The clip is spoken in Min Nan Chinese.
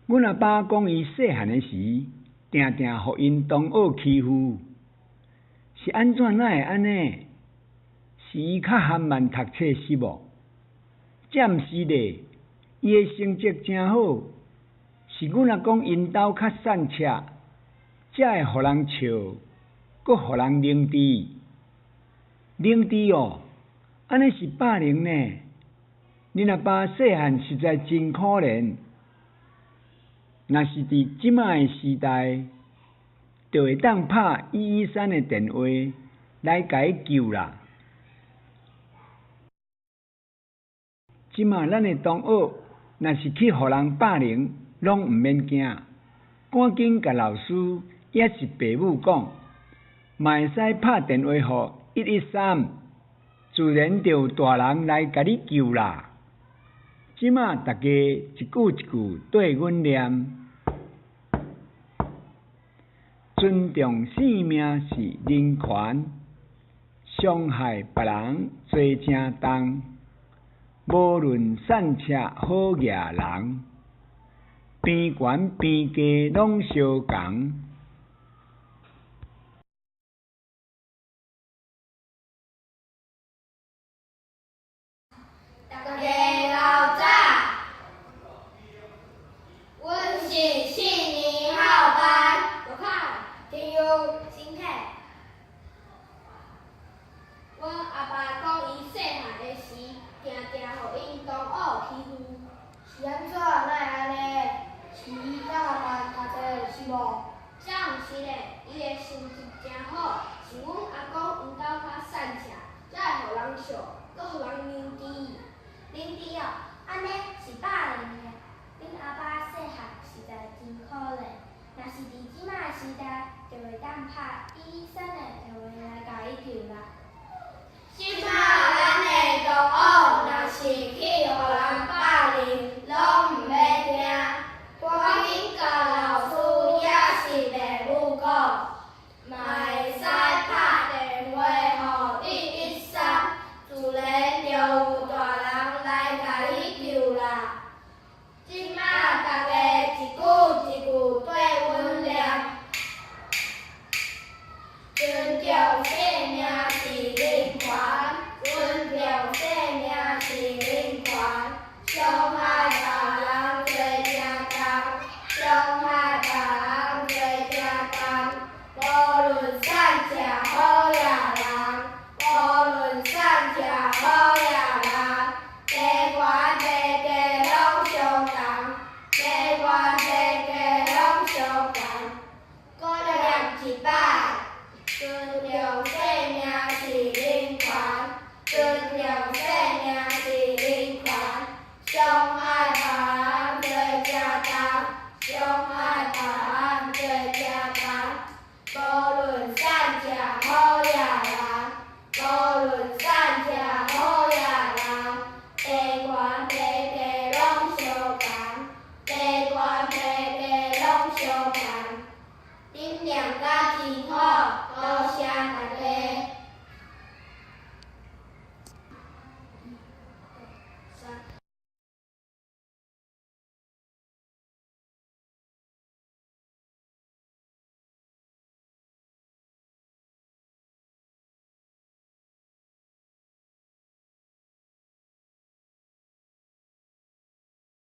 阮阿爸講伊細漢的時，定定予𪜶同學欺負，是按怎哪會按呢？是伊較含慢讀冊是無？這毋是咧，伊的成績誠好，是阮阿公𪜶兜較散赤，才會予人笑，閣予人冷嘲。冷嘲哦，按呢是霸凌呢。恁阿爸細漢實在真可憐，若是佇這擺的時代，就會當拍113的電話來共伊救啦。這馬咱的同學，若是去予人霸凌，攏毋免驚，趕緊共老師抑是爸母講，嘛會使拍電話予113，自然就有大人來共你救啦。這馬逐家一句一句對阮念：尊重生命是人權，傷害別人罪誠重。無論散赤好額人，邊懸邊低攏相仝。逐家老早，阮是四年後班，我看天佑新客。阮阿爸講伊細漢的時，定定予𪜶同學欺負。是按怎哪會按呢？是伊較含慢讀冊是無？這毋是咧，伊的成績誠好，是阮阿公𪜶兜較散赤，才會予人笑，閣予人冷嘲。冷嘲哦，按呢是霸凌呢。恁阿爸細漢實在真可憐，若是佇這擺的時代，就會當拍113的電話來共伊救啦。這馬咱的同學若是去予人霸凌，攏毋免驚，趕緊共老師抑是爸母講，嘛會使拍電話予113，自然就有大人來共你救啦。這馬逐家一句一句對阮念：尊重生命是人權，尊重生命是人權，傷害別人罪誠重，傷害別人罪誠重，無論散赤好額人，無論散赤好額人，低懸低低攏相仝，低懸低低攏相仝。閣念一擺，尊重生命是人權，尊重